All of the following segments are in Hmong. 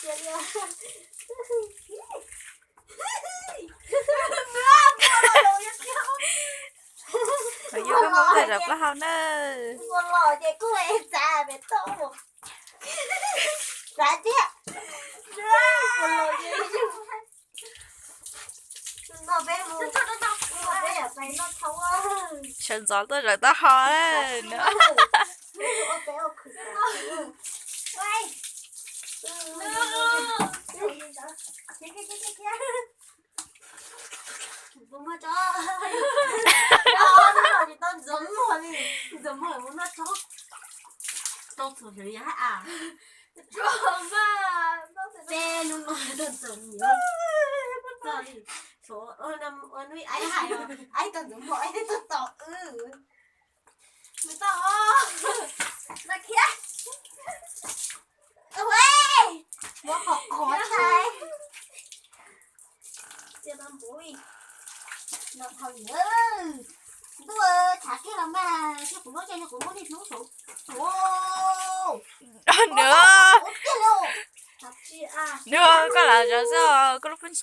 Yog koj muab tawm plaub hau na. Sawv ntxov tuaj zawm taub hau na. Muab qhov qhov tshais. Ntuj, tshav kiag los mas, kuv lub tshais no kuv muab niag hlub saud. Nws, nws koj lam zov xwb koj lub phooj.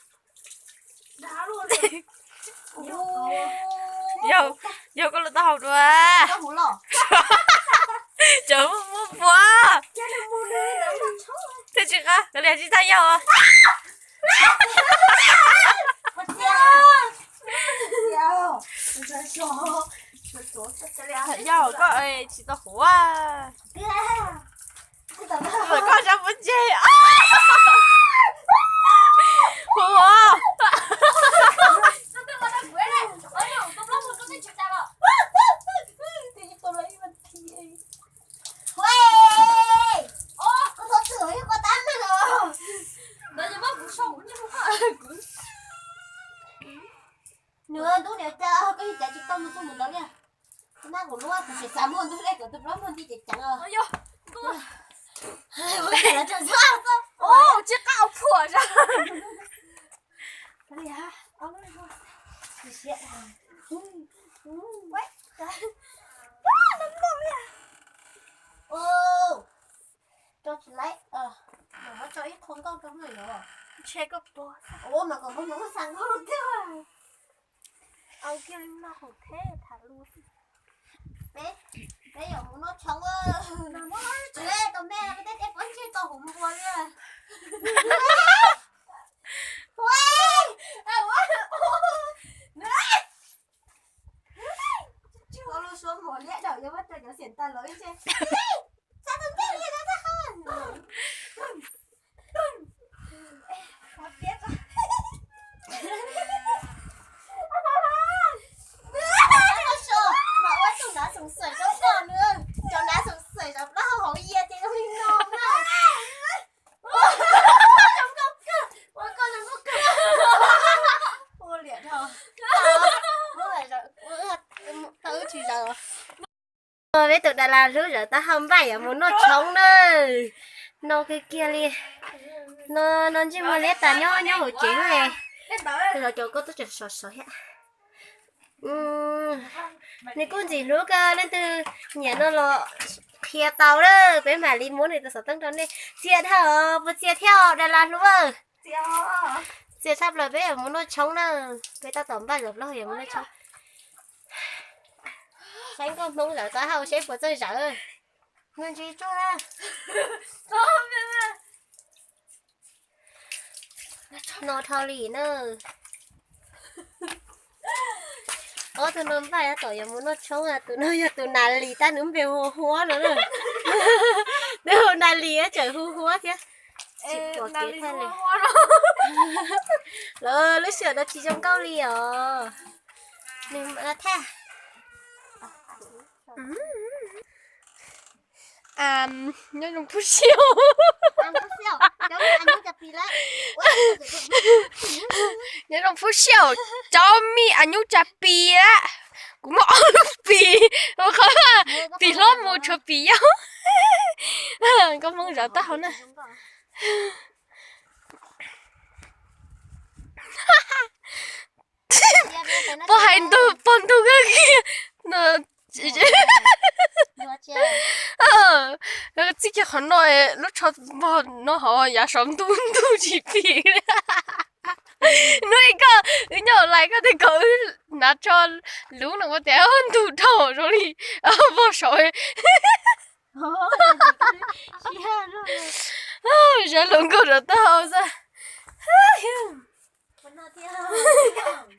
Yog, yog koj lub taub hau dua. Tseem muab puas. Thiab tsis qab, kav liam tsis txhob yog. Yog koj tsis tau huv. Koj sab puas ntseg. Huv. Nws ntub niam cas koj yeej cav tsis tau nws tuaj mus ntawd li. Nab kuv lub kuv tsis xav muaj ntub li, kuv tus plaub muag nti ceev ceev os. Tsis qab phuam zog. Rau tsis laib, muab tso ib qho nkauj rau no yom. Ntshe koj puas, ua mas kom muaj hnub xa nkauj thiab. Au kiag li no haum theb tham lus. Peb, peb yuav mus noj tshoob. Tsis, tus me peb tej teb pob ntseg tau hauv npua li. Ua lub suab mos liab daum yuav muab rau cov xiam tas los ib tse. Txhob tus ntej li no txhob qhov. Mas ua tus nav xoom xaim rau koj nws, cov nav xoom xaim rau plaub hau hauv yias ces zoo li no na. Ua koj zoo nkauj kawg. Ua liam dhau. Tau wb tsis zaws. Peb tus Dalas hlub zawm taub hau npaj yuav mus noj tshoob na. No kiag kiag li. No, no ntsej muag liab tas nyob nyob hauv tsev no. Los cov koj tub tseem sov sov thiab. Nws kuj ntxim hlub kawg, leej twg nyiam no los qhia tau lawm, peb mam li muab nws tus xov tooj rau nej. Txias dhau, puas txias thiab Dalas hlub? Txias tshaj plaws, peb yuav mus noj tshoob na. Peb tab tom npaj zawm plaub hau yuav mus noj tshoob. Saib nkauj Hmoob zawm taub hau seb puas txawj zawm. Ntsib tsuag. No dhau li na. Ob tug no npaj tab tom yuav mus noj tshoob, tus no yog tus Nas Lis tab nws npe hu Huab no na. Nws hu Nas Lis tseem hu Huab thiab. Tsis pom kev thaj li. Lawv lub sij hawm no tsis zoo nkauj li os. Nws thaj. Nyob zoo phub siau. Nyob zoo phub siau, cov mij a nyub tsa pis lawm. Kuv muaj ob lub pis, pis hlob mus tshuav pis yau. Nkauj Hmoob zawm taub hau na. Pog hais ntug, pog ntug kawg kiag no. Txij kiag qhov no lub tsho npog no ho yav saum ntuj ntuj tsis pim. Hnub ib koj wb nyob lais koj tias kom wb hnav tsho luv no ua tias ntug dhau zoo li vog saum. Zab hluas nkauj rau taub hau xwb.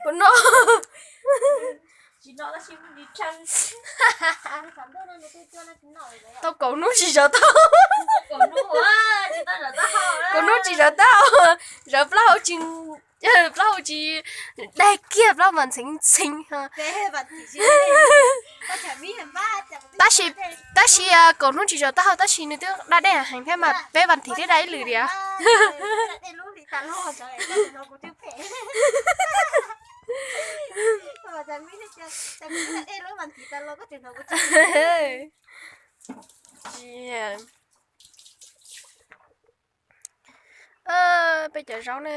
Ua no. Tau kaum hnub tsis zawv taub. Kaum hnub tsis zawv taub, zawv plaub hau tsis, plaub hau tsis daig kiag, plaub mas ntxheev ntxheev. Tab sis, tab sis kaum hnub tsis zawv taub hau tab sis nws twb da dej heev thiab mas peb vas thiv twb da ib lwm tiag. Peb cov zaub ne.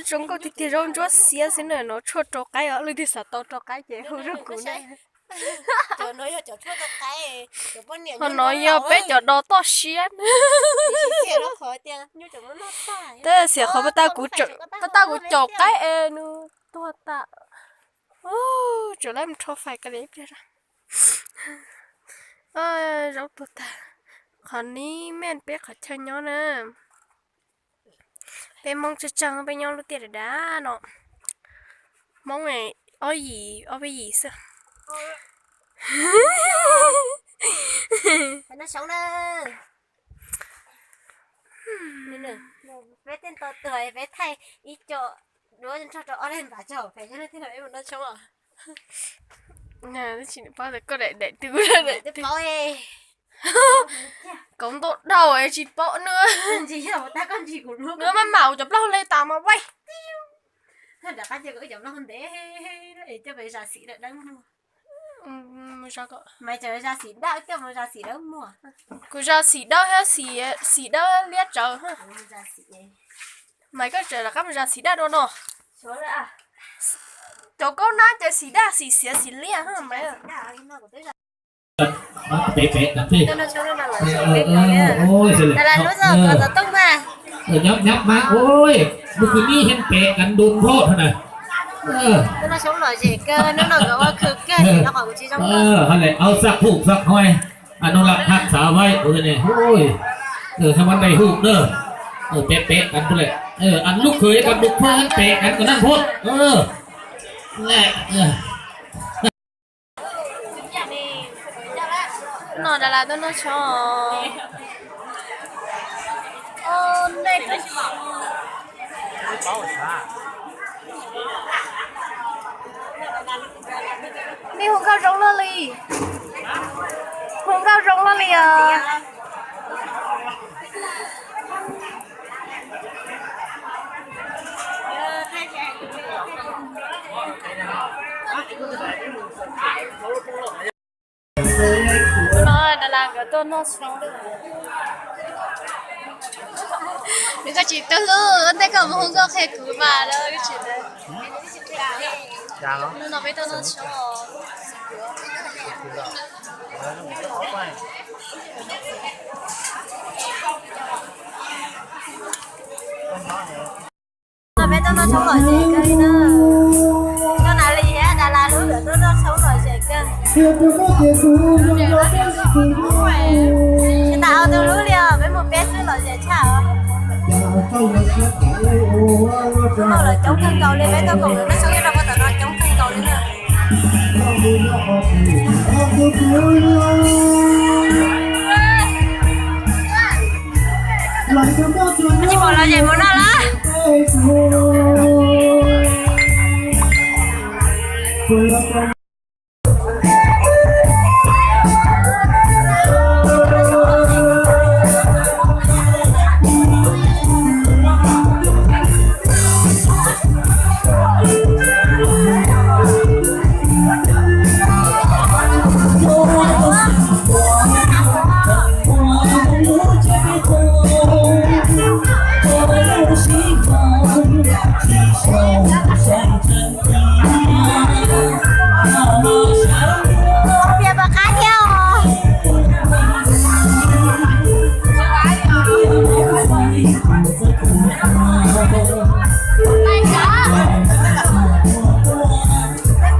Zoo nkauj tiag tiag, zaub ntsuab xiab xwb na, no tshuaj rau qaib os, leej twg xav tau rau qaib ces hu rau kuv na. Ho no yog peb cov do toj siab. Tab xiam qhov pas tag kuv caum qaib es nws tuag tas. Tseem laib mus rho fais ka li ib pliag. Zaub tuag tag. Qhov nib mej peb qhov chaw nyob na. Peb Hmoob tseeb tseeb peb nyob lub tiaj dav dav no. Hmoob ob yim ob peb yim xwb. Peb tej nto tuag peb thaij ib co duab nrog rau ob leeg npam tsaug pem yog leej twg los peb mus noj tshoob os. Koj daim daim twg, daim twg paub. Kauv ntau dhau tsis paub na. Nws maj mam ua cov plaub hau le tas mas vaij. Kuv zas xim dawb thiab xim dawb liab tsawv. Maiv, koj tseem rov qab mus zas xim daj dua no. Cov kaub nab ces xim daj xim xiav xim liab. Pem pem, nyab nyab mas, ua mus khwv nib heev pem kan du nrho na. Ho lawm, au xav hum xav hoi, noo lam tham xav vaij, heev vas dais hum na. Pem pem kan, an lub khwv kan du nrho heev pem kan kom nab nrho. No Dalas tuaj noj tshoob. Nej hu nkauj zoo luaj li. Hu nkauj zoo luaj li os. Hnub no Dalas nkawd tuaj noj tshoob. Nws koj tsis tu hlub, ua ntej koj mus hu nkauj qhia kuv mas. Hnub no peb tuaj noj tshoob. No peb tuaj noj tshoob lom zem kawg li na. Coj nas li thiab Dalas lub nkawd tuaj noj tshoob lom zem kawg. Tsis tas ob tug hlub li os, peb mus peb xwb lom zem tshaj os. Tuaj lom coob kawg nkaus li, peb tuaj koom nkawd noj tshoob nyob rau puag tom no coob kawg nkaus li na. Tsis pom lom zem mus noj lawm.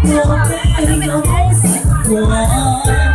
Ua peb los xav kuas